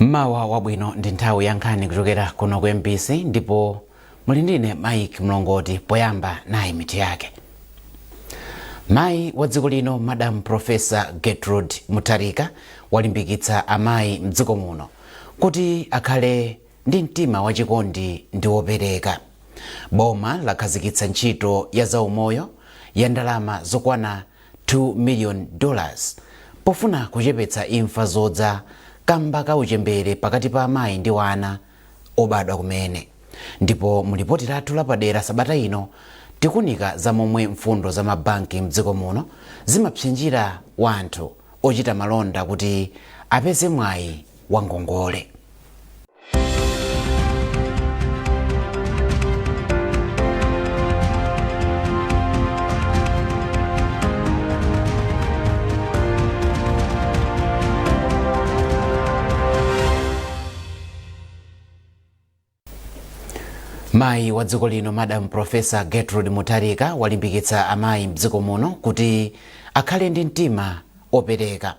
Mmawa wabwino. Ndi nthawi ya nkhani kuchokera kuno ku MBC ndipo muli ndine Mike Mlongoti. Poyamba nayi mitu yake. Mayi wa dziko lino, Madam Professor Gertrude Mutharika, walimbikitsa amayi mdziko muno kuti akhale ndi mtima wachikondi ndi wopereka. Boma lakhazikitsa ntchito ya zaumoyo ya ndalama zokwana $2 million pofuna kuchepetsa imfa zodza kamba ka uchembere pakati pa amayi ndi wana obadwa kumene. Ndipo mu lipoti lathu lapadera sabata ino, tikunika za momwe mfundo za mabanki mdziko muno zimapsinjira wanthu ochita malonda kuti apeze mwayi wa ngongole. Mayi wa dziko lino, Madam Professor Gertrude Mutharika, walimbikitsa amayi mdziko muno kuti akhale ndi mtima opereka.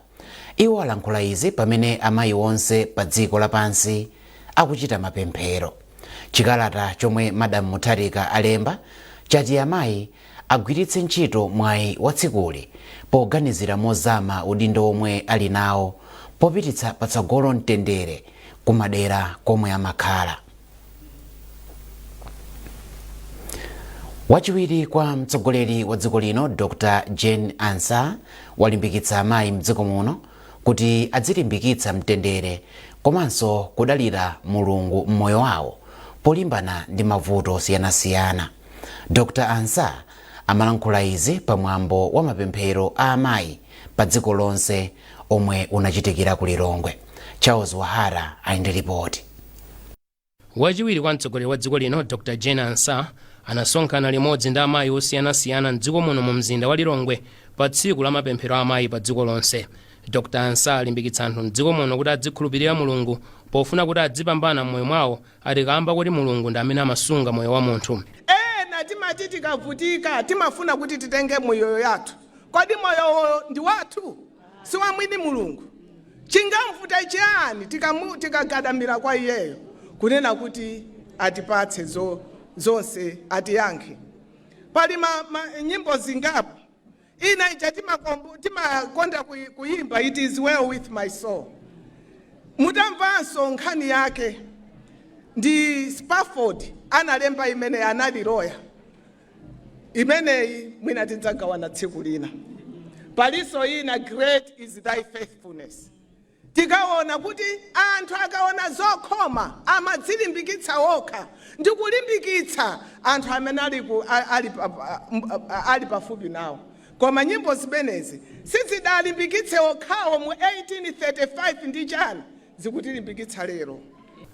Iwo alankhula izi pamene amayi onse pa dziko lapansi akuchita mapemphero. Chikalata chomwe Madam Mutharika alemba chati amayi agwiritse ntchito mwayi wa tsikuli poganizira mozama udindo omwe ali nawo popititsa patsogolo mtendere kumadera komwe amakhala. Wachiwiri kwa mtsogoleri wa dziko lino, Dr Jane Ansah, walimbikitsa amayi mdziko muno kuti adzilimbikitsa mtendere komanso kudalira Mulungu m'moyo wawo polimbana ndi mavuto osiyanasiyana. Dr Ansah amalankhula izi pamwambo wa mapemphero a amayi pa dziko lonse omwe unachitikira ku Lilongwe. Charles Wahara ali ndi ripoti. Wachiwiri kwa mtsogoleri wa dziko lino, Dr Jane Ansah, anasonkhana limodzi ndi amayi osiyanasiyana mdziko muno mu mzinda wa Lilongwe pa tsiku la mapemphero a amayi pa dziko lonse. Dr Ansah alimbikitsa anthu mdziko muno kuti adzikhulupirira Mulungu pofuna kuti adzipambana m'moyo mwawo, ati kamba kuti Mulungu ndi amene amasunga moyo wa munthu. Ena timati tikavutika timafuna kuti titenge moyo yathu. Kodi moyowo ndi wathu? Si wa mwini Mulungu? Chingamvute chiyani tikagadamira kwa iyeyo kunena kuti atipatse zonse, atiyankhe? Pali nyimbo zingapo. Ina ija timakonda kuyimba, "It Is Well With My Soul". Mutamvanso nkhani yake ndi Spafford analemba imene anali lawyer. Imeneyi mwina tidzagawana tsiku lina. Palinso ina, "Great Is Thy Faithfulness". Tikaona kuti anthu akaona zokhoma amadzilimbikitsa okha ndi kulimbikitsa anthu amene ali pafupi nawo. Koma nyimbo zimenezi sizidalimbikitse okhawo mu 1835 ndi chani, zikutilimbikitsa lero.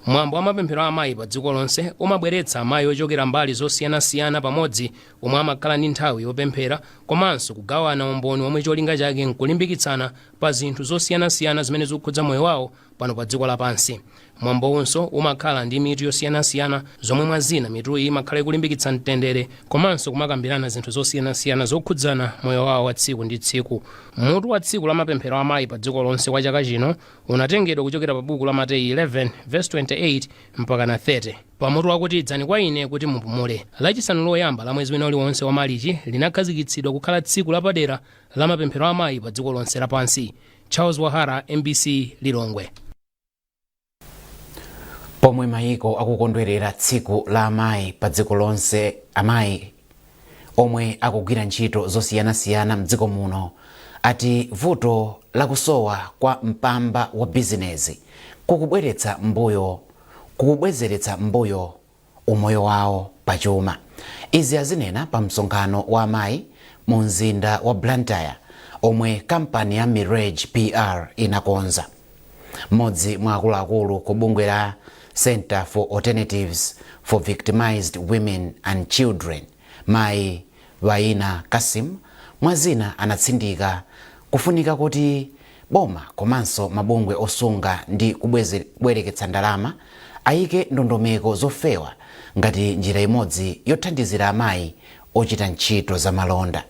Mwambo wa mapemphero a amayi pa dziko lonse umabweretsa amayi ochokera mbali zosiyanasiyana pamodzi, omwe amakhala ndi nthawi yopemphera komanso kugawana umboni omwe cholinga chake nkulimbikitsana pa zinthu zosiyanasiyana zimene zikukhudza moyo wawo pano pa dziko lapansi. Mwambowunso umakhala ndi mitu yosiyanasiyana, zomwe mwa zina mituyi imakhala ikulimbikitsa mtendere komanso kumakambirana zinthu zosiyanasiyana zokhudzana moyo wawo wa tsiku ndi tsiku. Mutu wa tsiku la mapemphero a amayi pa dziko lonse kwa chaka chino unatengedwa kuchokera pa buku la Mateyu 11 verse 28 mpaka na 30, pamutu wakuti "Idzani kwa Ine kuti mupumule". Lachisanu loyamba la mwezi wina uliwonse wa Malichi linakhazikitsidwa kukhala tsiku lapadera la mapemphero a amayi pa dziko lonse lapansi. Charles Wahara, MBC, Lilongwe. Pomwe mayiko akukondwerera tsiku la amayi pa dziko lonse, amayi omwe akugwira ntchito zosiyanasiyana mdziko muno ati vuto lakusowa kwa mpamba wa bizinezi kukubwezeretsa mbuyo umoyo wawo pachuma. Izi azinena pa msonkhano wa amayi mu mzinda wa Blantyre omwe kampani ya Mirage PR inakonza. Mmodzi mwa akuluakulu ku bungwe la Center for Alternatives for Victimized Women and Children, Mayi Vaina Kasim, mwazina anatsindika kufunika kuti boma komanso mabungwe osunga ndi kubwereketsa ndalama ayike ndondomeko zofewa ngati njira imodzi yothandizira amayi ochita ntchito zamalonda.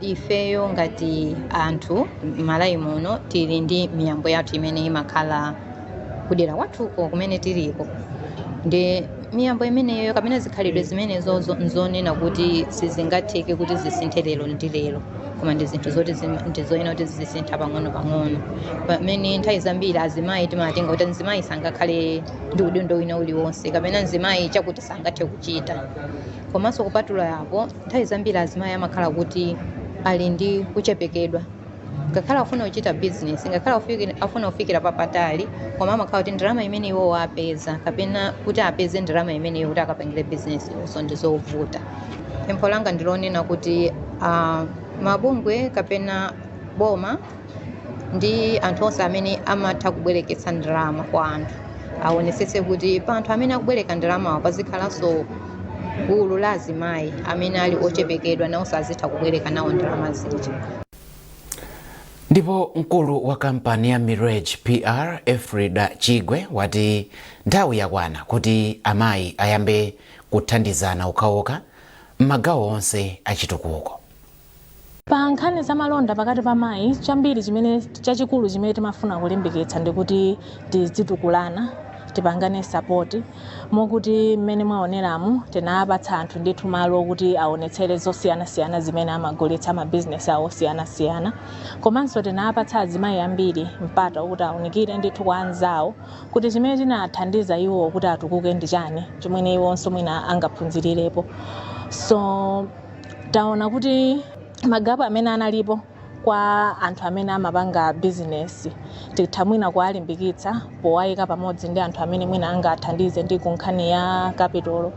Ifeyo ngati anthu m'Malawi muno tili ndi miyambo yathu imene imakhala Kudera kwathuko kumene tiliko ndi miyambo imeneyo kapena zikhalidwe zimenezozo nzonena kuti sizingatheke kuti zisinthe lero ndi lero, koma ndi zinthu zoti ndizoyenera kuti zisintha pang'ono pang'ono, pamene nthawi zambiri azimayi timatenga kuti mzimayi sangakhale ndi udindo wina uliwonse kapena mzimayi chakuti sangathe kuchita. Komanso kupatula yapo, nthawi zambiri azimayi amakhala kuti ali ndi kuchepekedwa, ngakhale afuna kuchita business, ngakhale afuna kufikira papatali, koma amakhala kuti ndalama imene iwo apeza kapena kuti apeze ndalama imeneyo kuti akapangire business yonso ndi zovuta. Pempho langa ndilonena kuti mabungwe kapena boma ndi anthu onse amene amatha kubwereketsa ndalama kwa anthu aonetsetse kuti pa anthu amene akubwereka ndalamawo pazikhalanso gulu la azimayi amene ali ochepekedwa, nawonso azitha kubwereka nawo ndalama zija. Ndipo mkulu wa kampani ya Mirage PR, Efrida Chigwe, wati nthawi yakwana kuti amayi ayambe kuthandizana okhaokha m'magawo onse achitukuko. Pa nkhani za malonda pakati pa mayi, chambiri chimene chachikulu chimene timafuna kulimbikitsa ndikuti tizitukulana, tipangane support, mokuti mmene mwaoneramu tinapatsa anthu ndithu malo okuti aonetsere zosiyanasiyana zimene amagulitsa, mabizinesi awo osiyanasiyana. Komanso tinapatsa azimayi ambiri mpata wokuti aunikire ndithu kwa anzawo kuti chimene chinathandiza iwo kuti atukuke ndi chani, chimene iwonso mwina angaphunzirirepo. So taona kuti ma gap amene analipo kwa anthu amene amapanga bizinesi titha mwina kuwalimbikitsa powayika pamodzi ndi anthu amene mwina angathandize ndi ku nkhani ya capital,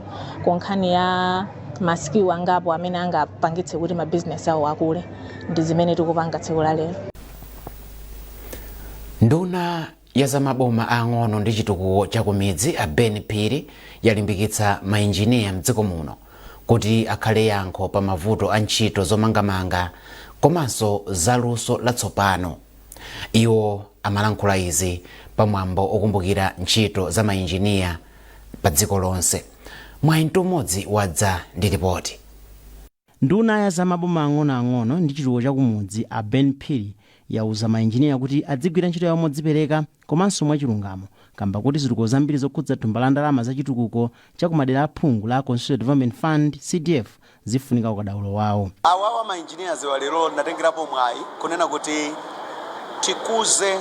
ku nkhani ya ma skill angapo amene angapangitse kuti mabizinesi awo akule. Ndi zimene tikupanga tsiku la lero. Nduna ya zamaboma ang'ono ndi chitukuko chakumidzi, a Ben Phiri, yalimbikitsa mainjiniya mdziko muno kuti akhale yankho pa mavuto a ntchito zomangamanga komanso zaluso latsopano. Iwo amalankhula izi pamwambo okumbukira ntchito za mainjiniya pa dziko lonse. Mwayi Mtumodzi wadza ndi ripoti. Nduna ya zamaboma ang'onoang'ono ndi chitukuko chakumudzi, a Ben Phiri, yauza mainjiniya kuti adzigwira ntchito yawo modzipereka komanso mwachilungamo, kamba kuti zitukuko zambiri zokhudza thumba la ndalama za chitukuko chakumadera aphungu la Constituency Development Fund, CDF, zifunika ukadaulo wawo. Awawa ma engineers wa lero natengerapo mwayi kunena kuti tikuze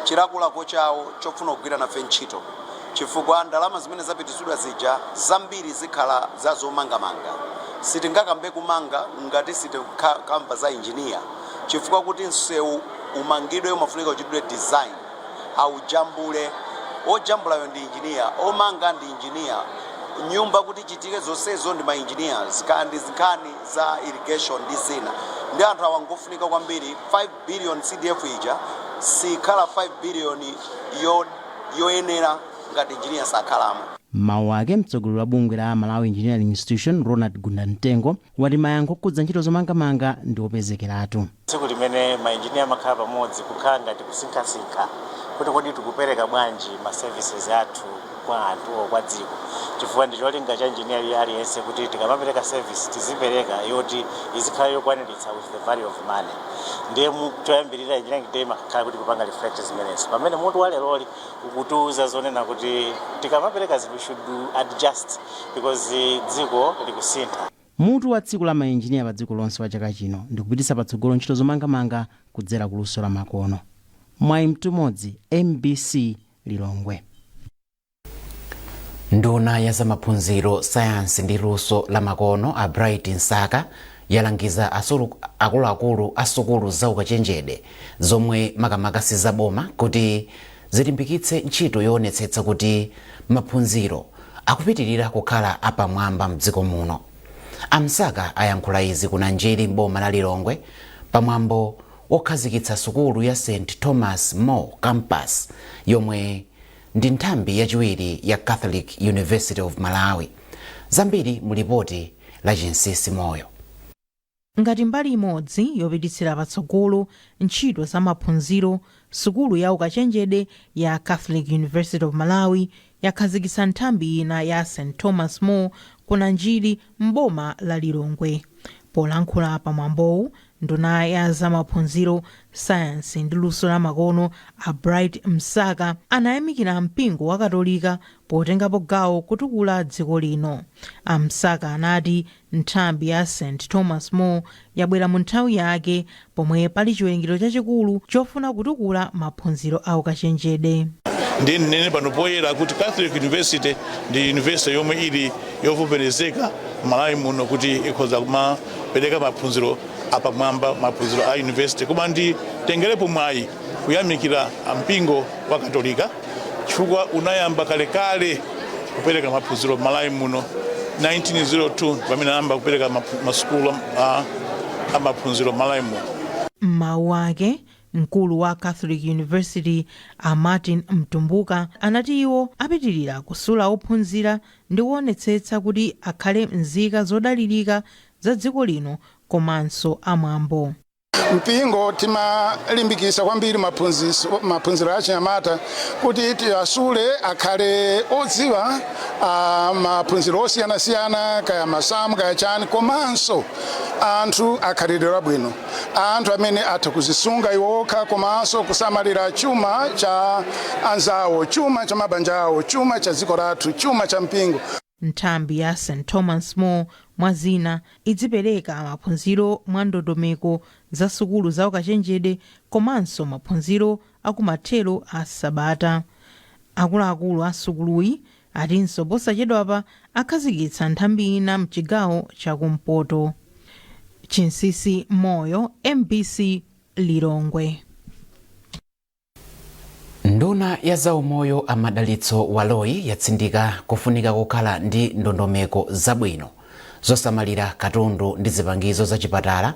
chilakolako chawo chofuna kugwira nafe ntchito, chifukwa ndalama zimene zapititsidwa zija zambiri zikhala za zomangamanga. Sitingakambe kumanga ngati sitikamba za engineer, chifukwa kuti msewu umangidwe umafunika uchitidwe design, aujambule, ojambulayo ndi engineer, omanga ndi engineer, nyumba kuti chitike zonsezo ndi ma engineers, kandi nkhani za irrigation ndi zina. Ndi anthu awa ngofunika kwambiri. 5 billion CDF ija sikhala 5 billion yoyenera ngati engineer sakhalamo. Mawu ake, mtsogoleri wa bungwe la Malawi Engineering Institution, Ronald Gundamtengo, wati mayankho okhudza ntchito zomangamanga ndi opezekeratu. Tsiku limene mainjiniya amakhala pamodzi kukhala ngati kusinkhasinkha kuti kodi tikupereka bwanji ma services athu kwa anthu o kwa dziko, chifukwa ndi cholinga cha engineer aliyense kuti tikamapereka service tizipereka yoti izikhala yokwaniritsa with the value of money. Ndiye choyambirira Engineering Day imakhala kuti kupanga reflect zimenezo, pamene mutu wa leroli ukutiuza zonena kuti tikamapereka zinthu we should do adjust because dziko likusintha. Mutu wa tsiku la mainjiniya pa dziko lonse wa chaka chino ndi kupititsa patsogolo ntchito zomangamanga kudzera ku luso la makono. Mwayi Mtumodzi, MBC, Lilongwe. Nduna ya zamaphunziro, sayansi ndi luso la makono, a Bright Msaka, yalangiza akuluakulu a sukulu zaukachenjede zomwe makamaka sizaboma kuti zilimbikitse ntchito yoonetsetsa kuti maphunziro akupitirira kukhala apamwamba mdziko muno. A Msaka ayankhula izi ku Nanjiri m'boma la Lilongwe pamwambo wokhazikitsa sukulu ya St Thomas More Campus, yomwe ndi nthambi yachiwiri ya Catholic University of Malawi. Zambiri mu lipoti la Chinsisi Moyo. Ngati mbali imodzi yopititsira patsogolo ntchito za maphunziro, sukulu ya ukachenjede ya Catholic University of Malawi yakhazikitsa nthambi ina ya St Thomas More ku Nanjiri m'boma la Lilongwe. Polankhula pamwambowu, Nduna ya zamaphunziro, sayansi ndi luso lamakono, a Bright Msaka, anayamikira mpingo wa Katolika potengapo gawo kutukula dziko lino. A Msaka anati nthambi ya St Thomas More yabwera mu nthawi yake pomwe pali chiwerengero chachikulu chofuna kutukula maphunziro a ukachenjede. Ndiye ndinene pano poyera kuti Catholic University ndi university yomwe ili yovomerezeka Malawi muno kuti ikhoza kumapereka maphunziro apamwamba, maphunziro a university. Koma nditengerepo mwayi kuyamikira mpingo wa Katolika chifukwa unayamba kalekale kupereka maphunziro Malawi muno 1902, pamene anayamba kupereka masukulu a maphunziro Malawi muno. M'mawu ake, mkulu wa Catholic University, a Martin Mtumbuka, anati iwo apitirira kusula ophunzira ndi kuonetsetsa kuti akhale nzika zodalirika za dziko lino komanso amwambo. Mpingo timalimbikisa kwambiri maphunziro a chinyamata kuti tiwasule akhale odziwa maphunziro osiyanasiyana, kaya masamu, kaya chani, komanso anthu akhalidwe labwino, anthu amene atha kuzisunga iwo okha komanso kusamalira chuma cha anzawo, chuma cha mabanja awo, chuma cha dziko lathu, chuma cha mpingo. Nthambi ya St Thomas More, mwa zina, idzipereka maphunziro mwa ndondomeko za sukulu za ukachenjede komanso maphunziro akumathero a sabata. Akuluakulu a sukuluyi atinso posachedwapa akhazikitsa nthambi ina mchigawo chakumpoto. Chinsisi Moyo, MBC, Lilongwe. Nduna ya zaumoyo, a Madalitso Baloyi, yatsindika kufunika kukhala ndi ndondomeko zabwino zosamalira katundu ndi zipangizo zachipatala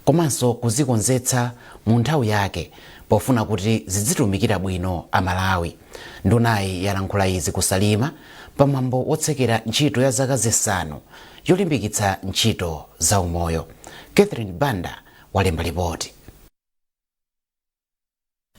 komanso kuzikonzetsa mu nthawi yake pofuna kuti zidzitumikira bwino Amalawi. Ndunayi yalankhula izi kuSalima pamwambo wotsekera ntchito ya zaka 5 yolimbikitsa ntchito zaumoyo. Catherine Banda walemba ripoti.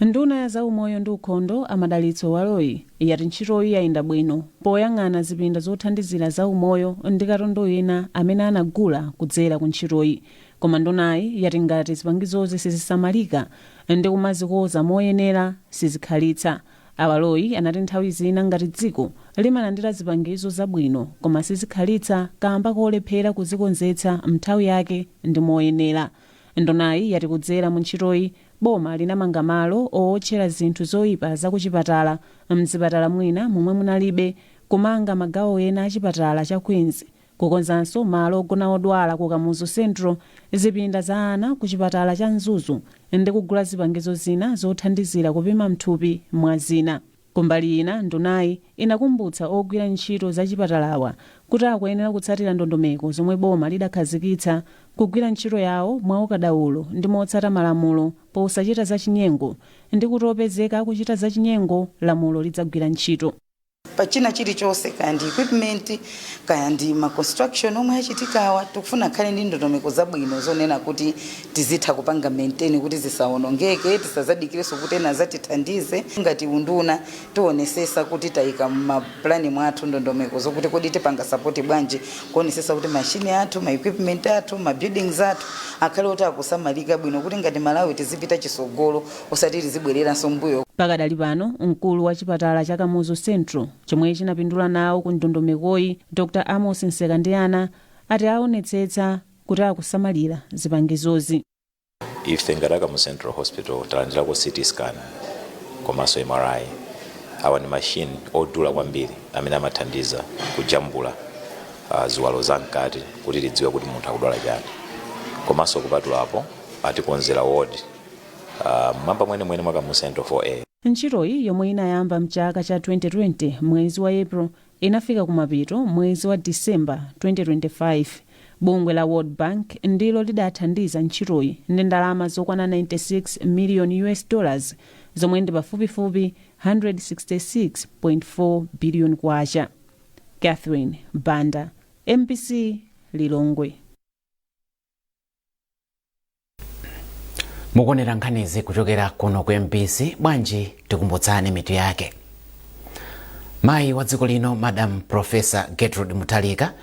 Nduna ya zaumoyo ndi ukhondo, a Madalitso Baloyi, yati ntchitoyi yayenda bwino poyang'ana zipinda zothandizira zaumoyo ndi katundu ina amene anagula kudzera ku ntchitoyi. Koma ndunayi yati ngati zipangizozi sizisamalika ndi kumazikoza moyenera, sizikhalitsa. A Baloyi anati nthawi zina ngati dziko limalandira zipangizo zabwino koma sizikhalitsa kamba kolephera kuzikonzetsa mnthawi yake ndi moyenera. Ndunayi yati kudzera mu ntchitoyi, boma linamanga malo owotchera zinthu zoyipa zakuchipatala mzipatala mwina momwe munalibe, kumanga magawo ena a chipatala cha Queens, kukonzanso malo ogona odwala ku Kamuzu Central, zipinda za ana ku chipatala cha Mzuzu ndi kugula zipangizo zina zothandizira kupima mthupi, mwa zina. Kumbali ina, ndunayi inakumbutsa ogwira ntchito zachipatalawa kuti akuyenera kutsatira ndondomeko zomwe boma lidakhazikitsa, kugwira ntchito yawo mwaukadaulo ndi motsata malamulo posachita zachinyengo, ndi kuti opezeka akuchita zachinyengo, lamulo lidzagwira ntchito. Pa china chilichonse, kaya ndi equipment, kaya ndi ma construction omwe achitikawa, tikufuna akhale ndi ndondomeko zabwino zonena kuti tizitha kupanga maintain kuti zisawonongeke, tisazadikirenso kuti ena azatithandize. Ngati unduna tionesesa kuti tayika mumapulani mwathu ndondomeko zokuti kodi tipanga support bwanji kuonesesa kuti machine athu, ma equipment athu, ma buildings athu akhale oti akusamalika bwino, kuti ngati Malawi tizipita chisogolo, osati tizibwereranso mbuyo. Pakadali pano, mkulu wa chipatala cha Kamuzu Central chomwe chinapindula nawo ku ndondomekoyi, Dr Amos Nsekandiyana, ati aonetsetsa kuti akusamalira zipangizozi. Ife ngati Kamuzu Central Hospital talandirako CT scan komanso MRI. Awa ndi machine odula kwambiri amene amathandiza kujambula ziwalo zamkati kuti tidziwe kuti munthu akudwala chani. Komanso kupatulapo, atikonzera ward mmwamba mwenemwene mwa Kamuzu Central 4A. Ntchitoyi, yomwe inayamba mchaka cha 2020 mwezi wa April, inafika kumapeto mwezi wa December 2025. Bungwe la World Bank ndilo lidathandiza ntchitoyi ndi ndalama zokwana 96 million US dollars, zomwe ndi pafupifupi 166.4 billion kwacha. Catherine Banda, MBC, Lilongwe. Mukuonera nkhanizi kuchokera kuno ku MBC. Bwanji tikumbutsane mitu yake. Mayi wa dziko lino, Madam Professor Gertrude Mutharika,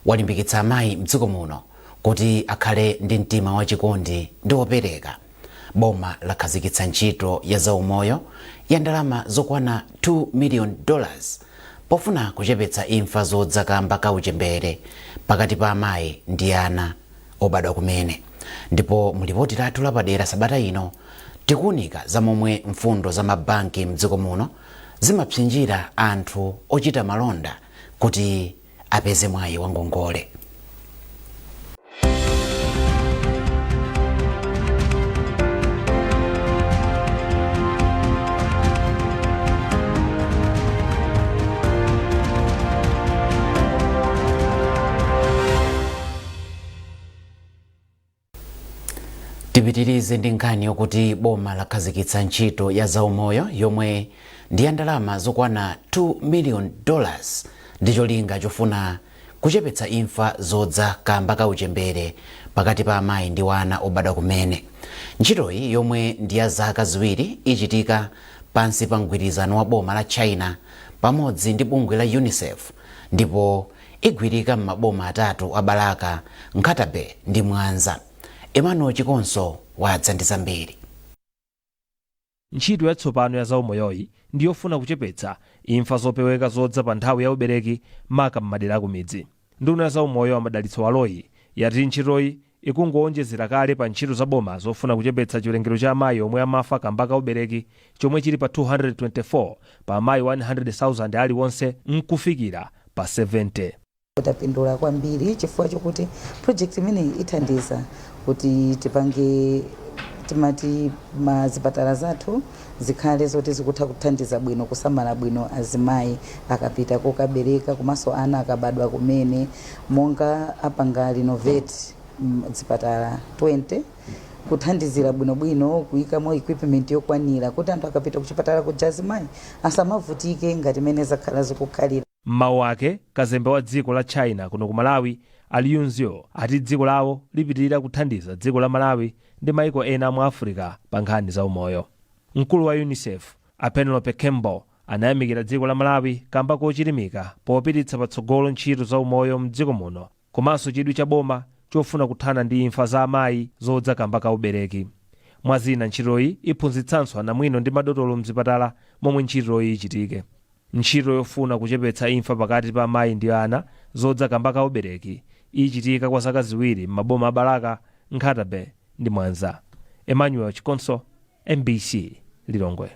walimbikitsa amayi mdziko muno Kuti akhale ndi mtima wachikondi ndi wopereka, boma lakhazikitsa ntchito ya zaumoyo ya ndalama zokwana $2 million pofuna kuchepetsa imfa zodza kamba ka uchembere pakati pa amayi ndi ana obadwa kumene. Ndipo mulipoti lathu lapadera sabata ino, tikuunika za momwe mfundo za mabanki mdziko muno zimapsinjira anthu ochita malonda kuti apeze mwayi wa ngongole. Tipitirize ndi nkhani yokuti boma lakhazikitsa ntchito ya zaumoyo yomwe ndi ya ndalama zokwana $2 million ndi cholinga chofuna kuchepetsa imfa zodza kamba ka uchembere pakati pa amayi ndi wana obadwa kumene. Ntchitoyi, yomwe ndi ya zaka 2, ichitika pansi pa mgwirizano wa boma la China pamodzi ndi bungwe la UNICEF, ndipo igwirika m'maboma atatu a Balaka, Nkhata Bay ndi Mwanza. Emmanuel Chikonso wadza ndi zambiri. Ntchito yatsopano ya zaumoyoyi ndi yofuna kuchepetsa imfa zopeweka zodza pa nthawi ya ubereki, maka m'madera akumidzi. Nduna ya zaumoyo, a Madalitso Baloyi, yati ntchitoyi ikungowonjezera kale pa ntchito za boma zofuna kuchepetsa chiwerengero cha amayi omwe amafa kamba ka ubereki, chomwe chili pa 224 pa amayi 100,000 aliwonse nkufikira pa 70. Tapindula kwambiri chifukwa chokuti project imeneyi ithandiza kuti tipange, timati, mazipatala zathu zikhale zoti zikutha kuthandiza bwino, kusamala bwino azimayi akapita kokabereka komanso ana akabadwa kumene, monga apanga renovate zipatala 20, kuthandizira bwinobwino kuyikamo equipment yokwanira kuti anthu akapita kuchipatala kuja azimayi asamavutike ngati mene zakhala zikukhalira. Mmawu ake, kazembe wa dziko la China kuno ku Malawi, a Liu Yunzhou, ati dziko lawo lipitirira kuthandiza dziko la Malawi ndi maiko ena mu Africa pa nkhani za umoyo. Mkulu wa UNICEF, a Penelope Campbell, anayamikira dziko la Malawi kamba kochilimika popititsa patsogolo ntchito za umoyo mdziko muno, komanso chidwi cha boma chofuna kuthana ndi imfa za amayi zodza kamba ka ubereki. Mwazina, ntchitoyi iphunzitsanso anamwino ndi madotolo mzipatala momwe ntchitoyi ichitike. Ntchito yofuna kuchepetsa imfa pakati pa amayi ndi ana zodza kamba ka ubereki ichitika kwa zaka 2 m'maboma a Balaka, Nkhata Bay ndi Mwanza. Emmanuel Chikonso, MBC, Lilongwe.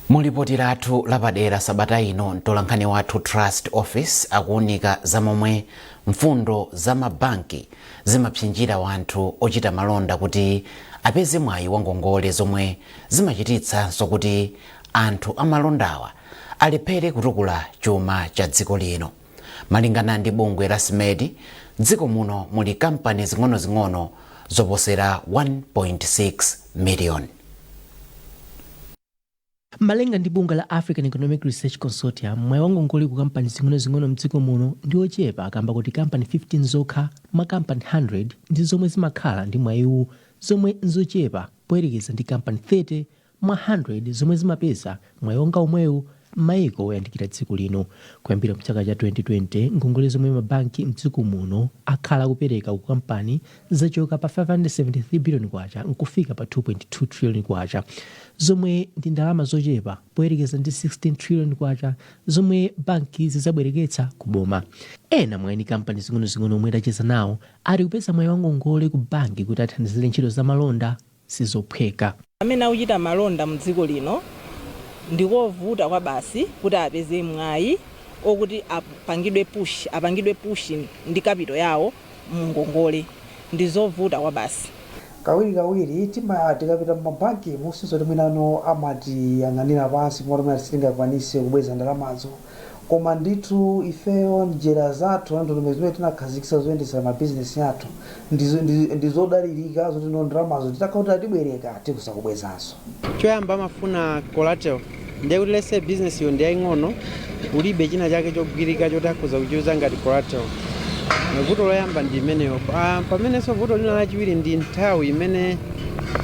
Mulipoti lathu lapadera sabata ino, mtolankhani wathu Trust Office akuunika za momwe mfundo za mabanki zimapsinjira wanthu ochita malonda kuti apeze mwayi wa ngongole, zomwe zimachititsanso kuti anthu amalondawa alephere kutukula chuma cha dziko lino. Malingana ndi bungwe la SMEDI, dziko muno muli kampani zing'onozing'ono zoposera 1.6 miliyoni. Malinga ndi bungwe la African Economic Research Consortium, mwayi wa ngongole ku kampani zing'onozing'ono mdziko muno ndi ochepa, kamba kuti kampani 15 zokha mwa kampani 100 ndi zomwe zimakhala ndi mwayiwu, zomwe nzochepa poyerekeza ndi kampani 30 mwa 100 zomwe zimapeza mwayi wonga omwewu m'mayiko oyandikira dziko lino. Kuyambira mchaka cha 2020, ngongole zomwe mabanki mdziko muno akhala akupereka ku kampani zachoka pa 573 billion kwacha nkufika pa 2.2 trillion kwacha, zomwe ndi ndalama zochepa poyerekeza ndi 16 trillion kwacha zomwe banki zizabwereketsa ku boma. Ena mwa eni kampani zing'onozing'ono omwe tacheza nawo ati kupeza mwayi wa ngongole ku banki kuti athandizire ntchito za malonda sizophweka. Amene akuchita malonda mdziko lino, ndikovuta kwa basi kuti apeze mwayi okuti apangidwe push ndi capital yawo mngongole. Ndizovuta kwa basi. Kawirikawiri tikapita mmabanki, musizoti mwinano amatiyang'anira pansi kumati mwina sitingakwanise kubweza ndalamazo, koma ndithu ifeyo njira zathu na ndondomeko zimene tinakhazikitsa zoyendetsera mabizinesi athu ndizodalirika, zoti no, ndalamazo titakhala kuti atibwereka tikuza kubwezanso. Choyamba amafuna collateral, ndiye kuti lese business iyo ndi yaying'ono, ulibe china chake chogwirika choti akhoza kuchiuza ngati collateral. Vuto loyamba ndi imeneyo. Pamenenso vuto lina lachiwiri ndi nthawi imene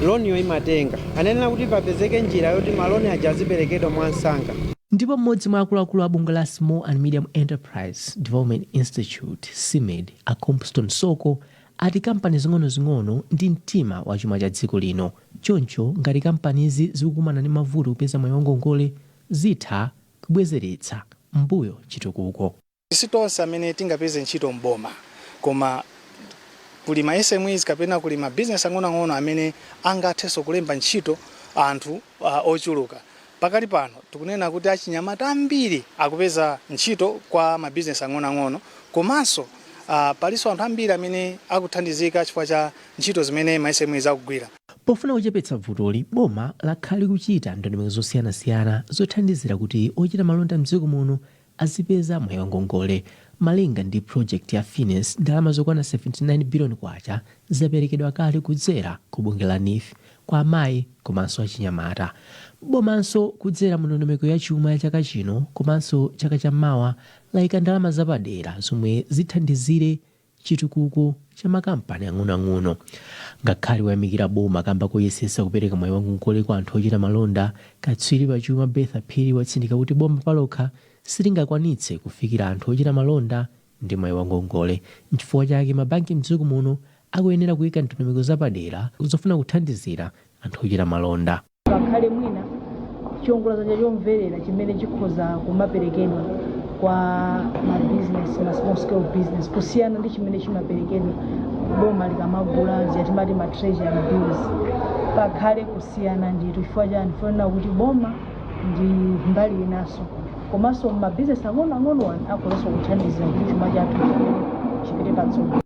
loniyo imatenga. Anenera kuti papezeke njira yoti maloni aja aziperekedwa mwansanga. Ndipo mmodzi mwa akuluakulu a bungwe la Small and Medium Enterprise Development Institute, SMEDI, a Compston Soko, ati kampani zing'onozing'ono ndi mtima wa chuma cha dziko lino. Choncho ngati kampanizi zikukumana ndi mavuto kupeza mwayi wangongole, zitha kubwezeretsa mbuyo chitukuko. Si tonse amene tingapeze ntchito mboma, koma kuli ma SMEs kapena kuli ma business ang'onoang'ono amene angathenso kulemba ntchito anthu ochuluka. Pakali pano tikunena kuti achinyamata ambiri akupeza ntchito kwa ma business ang'onoang'ono, komanso palinso anthu ambiri amene akuthandizika chifukwa cha ntchito zimene ma SMEs akugwira. Pofuna kuchepetsa vutoli, boma lakhala likuchita ndondomeko zosiyanasiyana zothandizira kuti ochita malonda mdziko muno azipeza mwayi wangongole. Malinga ndi project ya Finance, ndalama zokwana 79 billion kwacha zaperekedwa kale kudzera ku bungwe la NEEF kwa amayi komanso achinyamata. Bomanso kudzera mu ndondomeko ya chuma ya chaka chino komanso chaka chammawa layika ndalama zapadera zomwe zithandizire chitukuko cha makampani ang'onoang'ono. Ngakhale wayamikira boma kamba koyesesa kupereka mwayi wangongole kwa anthu ochita malonda, katswiri pachuma Bertha Phiri watsindika kuti boma palokha silingakwanitse kufikira anthu ochita malonda ndi mwayi wangongole. Nchifukwa chake mabanki mdziko muno akuyenera kuyika ndondomeko zapadera zofuna kuthandizira anthu ochita malonda. Pakhale mwina chiwongoladzanja chomverera chimene chikhoza kumaperekedwa kwa ma business, ma small scale business, kusiyana ndi chimene chimaperekedwa boma likamagula zija timati ma treasury bills. Pakhale kusiyana ndithu. Chifukwa chani? Fanena kuti boma ndi mbali inanso, komanso ma business ang'onoang'ono akhozanso kuthandizira kuti chuma chathu chipite patsogolo.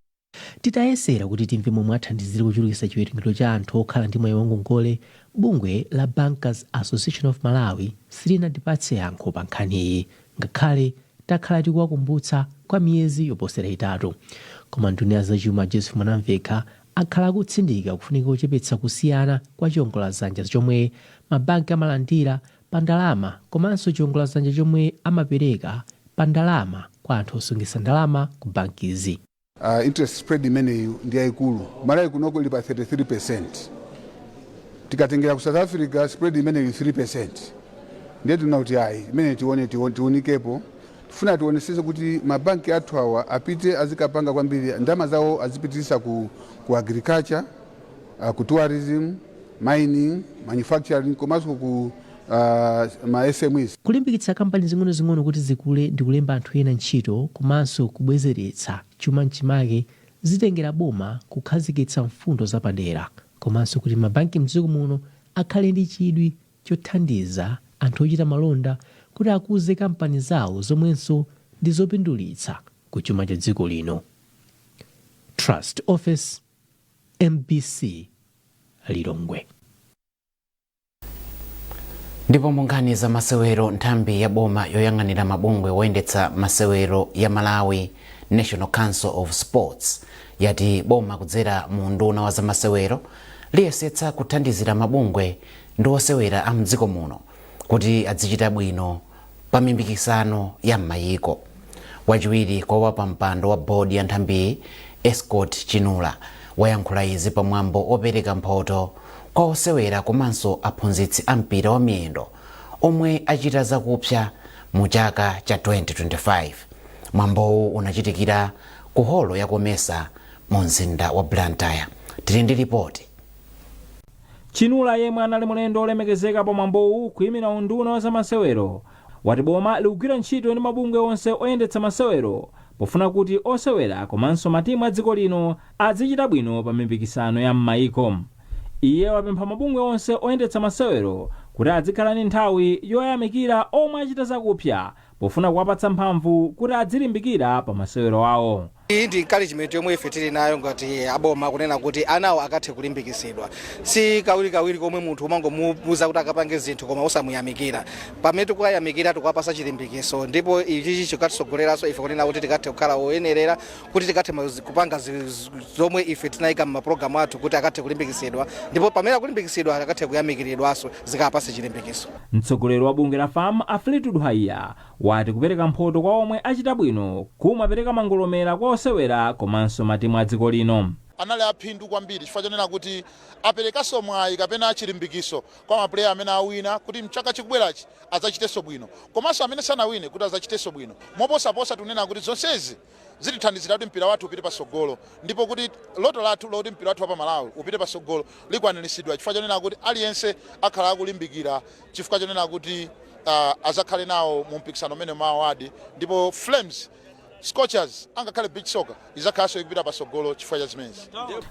Titayesera kuti timve momwe athandizire kuchulukitsa chiwerengero cha anthu okhala ndi mwayi wangongole, bungwe la Bankers Association of Malawi silinatipatse yankho pa nkhaniyi, ngakhale takhala tikuwakumbutsa kwa miyezi yoposera 3. Koma nduna ya zachuma Joseph Mwanamvekha akhala akutsindika kufunika kuchepetsa kusiyana kwa chiwongoladzanja chomwe mabanki amalandira pa ndalama komanso chiwongoladzanja chomwe amapereka pa ndalama kwa anthu osungitsa ndalama ku bankizi. Interest spread imeneyi ndi yayikulu. Malawi kunoko ili pa 33. Tikatengera ku South Africa, spread imeneyi 3. Ndiye tinaona kuti ayi, imene tione, tiunikepo. Tifuna tionesese kuti mabanki athu awa apite azikapanga kwambiri ndalama zawo, azipitirisa ku agriculture, ku tourism, mining, manufacturing komanso ku ma SMEs. Kulimbikitsa kampani zing'onozing'ono kuti zikule ndi kulemba anthu ena ntchito komanso kubwezeretsa chuma mchimake zitengera boma kukhazikitsa mfundo zapadera komanso kuti mabanki mdziko muno akhale ndi chidwi chothandiza anthu ochita malonda kuti akuze kampani zawo zomwenso ndi zopindulitsa ku chuma cha dziko lino. Trust Office, MBC, Lilongwe. Ndipo mu nkhani za masewero, nthambi ya boma yoyang'anira mabungwe woyendetsa masewero ya Malawi National Council of Sports yati boma kudzera mu unduna wa zamasewero liyesetsa kuthandizira mabungwe ndi osewera a mdziko muno kuti azichita bwino pa mipikisano ya m'mayiko. Wachiwiri kwa wapampando wa bodi ya nthambiyi, Escort Chinula, wayankhula izi pamwambo opereka mphoto kwa osewera komanso aphunzitsi a mpira wa miyendo omwe achita zakupsa mu chaka cha 2025. Mwambowu unachitikira ku holo ya Comesa mu mzinda wa Blantyre. Tili ndi ripoti. Chinula, yemwe anali mlendo olemekezeka pa mwambowu kuyimira unduna wa zamasewero, wati boma likugwira ntchito ndi mabungwe onse oyendetsa masewero pofuna kuti osewera komanso matimu a dziko lino azichita bwino pa mipikisano ya m'mayiko. Iye wapempha mabungwe onse oyendetsa masewero kuti azikhala ndi nthawi yoyamikira omwe achita zakupsa pofuna kuwapatsa mphamvu kuti adzilimbikira pa masewero awo. Iyi ndi encouragement yomwe ife tili nayo ngati aboma, kunena kuti anawo akathe kulimbikitsidwa. Si kawirikawiri komwe munthu umangomuuza kuti akapange zinthu koma usamuyamikira. Pamene tikuyamikira, tikuwapasa chilimbikiso, ndipo ichichi chikatisogoleranso ife kunena kuti tikathe kukhala oyenerera kuti tikathe kupanga zomwe ife tinayika m'mapulogalamu athu kuti akathe kulimbikitsidwa, ndipo pamene akulimbikitsidwa akathe kuyamikiridwanso, zikapase chilimbikiso. Mtsogoleri wa bungwe la FAM, a Fleetwood Haiya, wati kupereka mphoto kwa omwe achita bwino kumapereka mangolomera kwa osewera komanso matimu a dziko lino. Anali aphindu kwambiri chifukwa chonena kuti aperekanso mwayi kapena chilimbikiso kwa mapuleya amene awina kuti mchaka chikubwerachi adzachitenso bwino, komanso amene sanawine kuti adzachitenso bwino moposaposa. Tikunena kuti zonsezi zitithandizira kuti mpira wathu upite patsogolo, ndipo kuti loto lathu lokuti mpira wathu wa pa Malawi upite patsogolo likwaniritsidwa, chifukwa chonena kuti aliyense akhala akulimbikira chifukwa chonena kuti adzakhale nawo mu mpikisano umene ma award. Ndipo Flames, Scorchers, angakhale beach soccer idzakhalanso ikupita patsogolo chifukwa cha zimenezi.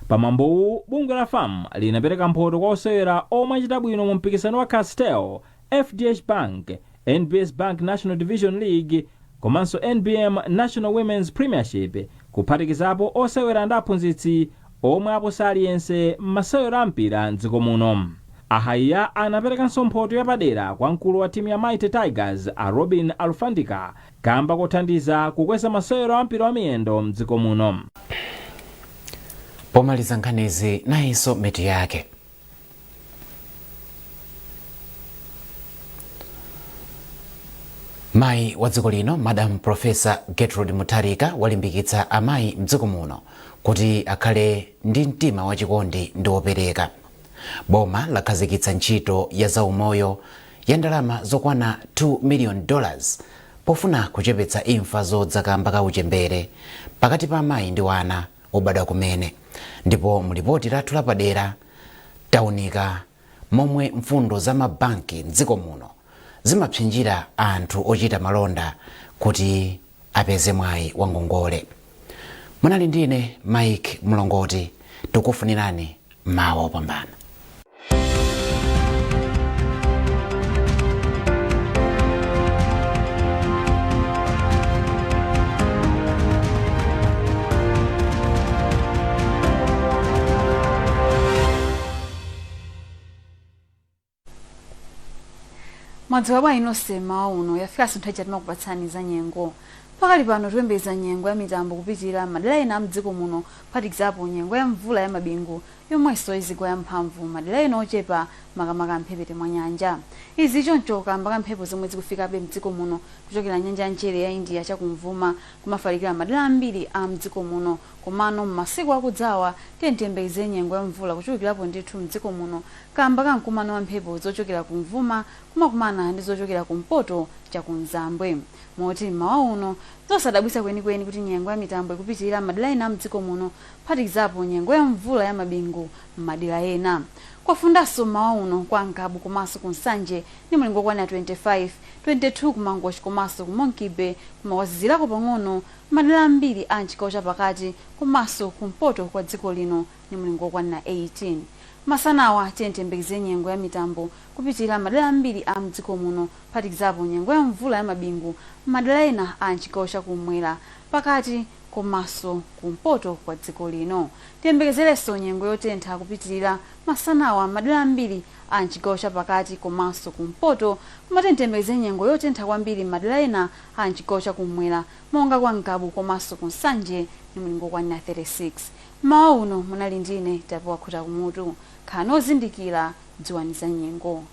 Pamwambowu, bungwe la FAM linapereka mphoto kwa osewera omwe achita bwino mu mpikisano wa Castel FDH Bank, NBS Bank National Division League komanso NBM National Women's Premiership, kuphatikizapo osewera ndi aphunzitsi omwe aposa aliyense m'masewero a mpira mdziko muno. A Haiya anaperekanso mphoto yapadera kwa mkulu wa timu ya Mighty Tigers, a Robin Alufandika, kamba kothandiza kukweza masewero a mpira wa miyendo mdziko muno. Pomaliza nkhanizi, nayinso mitu yake. Mayi wa dziko lino, Madam Professor Gertrude Mutharika, walimbikitsa amayi mdziko muno kuti akhale ndi mtima wachikondi ndi wopereka. Boma lakhazikitsa ntchito ya zaumoyo ya ndalama zokwana $2 million pofuna kuchepetsa imfa zodza kamba ka uchembere pakati pa amayi ndi wana obadwa kumene. Ndipo mu lipoti lathu lapadera taunika momwe mfundo za mabanki mdziko muno zimapsinjira anthu ochita malonda kuti apeze mwayi wa ngongole. Munali ndine Mike Mlongoti, tikufunirani mawa opambana. Mwadzuka bwanji nonse mmawa uno? Yafikanso nthawi ija timakupatsani za nyengo. Pakali pano tikuyembekeza nyengo ya mitambo kupitirira madera ena a mdziko muno, kuphatikizapo nyengo ya mvula ya mabingu yomwenso izigwa yamphamvu madera ena ochepa, makamaka mphepete mwa nyanja. Izi choncho kamba ka mphepo zomwe zikufikabe mdziko muno kuchokera nyanja ya mchere ya India chakumvuma, kumafalikira madera ambiri a mdziko muno. Komano mmasiku akudzawa tiyeni tiyembekezere nyengo ya mvula kuchulukirapo ndithu mdziko muno kamba ka mkumano wa mphepo zochokera kumvuma kumakumana ndi zochokera kumpoto chakumzambwe. Moti mmawa uno, nzosadabwitsa kwenikweni kuti nyengo ya mitambo ikupitirira madera ena a mdziko muno, kuphatikizapo nyengo ya mvula ya mabingu mmadera ena. Kwafundanso mmawa uno kwa Ngabu komanso ku Nsanje ndi mulingo okwanira 25, 22 ku Mangochi komanso ku Monkey Bay, koma kwazizirako pang'ono mmadera ambiri a mchigawo chapakati komanso kumpoto kwa dziko lino ndi mulingo okwanira 18. Masanawa tiyeni tiyembekezere nyengo ya mitambo kupitirira madera ambiri a mdziko muno, kuphatikizapo nyengo ya mvula ya mabingu mmadera ena a mchigawo cha kummwera, pakati komanso kumpoto kwa dziko lino. Tiyembekezerenso nyengo yotentha kupitirira masanawa mmadera ambiri a mchigawo cha pakati komanso kumpoto, koma tiyeni tiyembekezere nyengo yotentha kwambiri mmadera ena a mchigawo cha kummwera monga kwa Ngabu komanso ku Nsanje ndi mulingo okwanira 36. Mmawa uno munali ndine Tapiwa Khutakumutu. Khalani ozindikira, dziwani za nyengo.